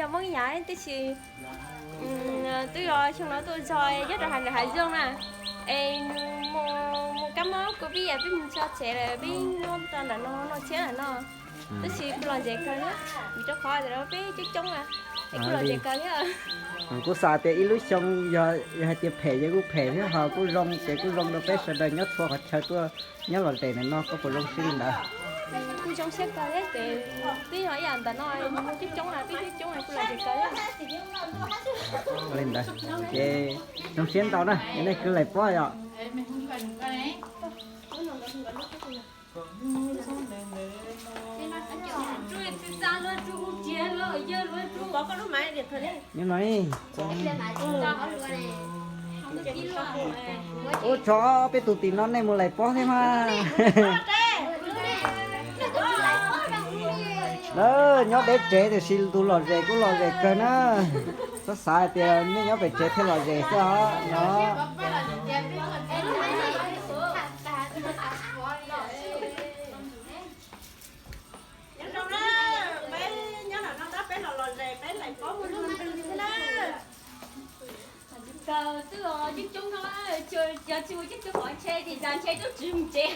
Hmoob Yaj tib si, twb yog xyoo no tuaj zog nyob rau hav zoov na, es mus kab mob covid peb mus tso tsev lawm, peb nyob rau ntawm no noj tshiab ntawm no. Tab sis kuj lom zem kawg thiab, vim rau qhov tias peb coob coob, es kuj lom zem kawg thiab. Kuv xav tias ib lub xyoo yog hais tias phem ces kuj phem thiab, ho kuj zoo ces kuj zoo rau peb sawv daws nyob txhua qhov chaw tuaj nyob lom zem ntawm no, koj puas zoo siab li ntawd? Kuj zoo siab kawg thiab ces twb yog ib yam ntawm no, coob coob, peb coob coob kuj lom zem kawg thiab. Ua li ntawd ces zoo siab ntau na, nej kwv Laim Pob yom. Nyob no, ub, tso peb tus tim no nej mus Laim Pob thiab mas. Lawv nyob deb tsev tiam sis tus lom zem kuj lom zem kawg na. Txhob xav hais tias nej nyob pem tsev thiaj lom zem xwb os no. Nyob zoo na, peb nyob no no tab peb los lom zem peb Laim Pob mus lub ntws xwb na. Kawg twb coob coob no, yog tsis ua coob coob qhov ntshe ces zas ntshe twb tsis mus tsev.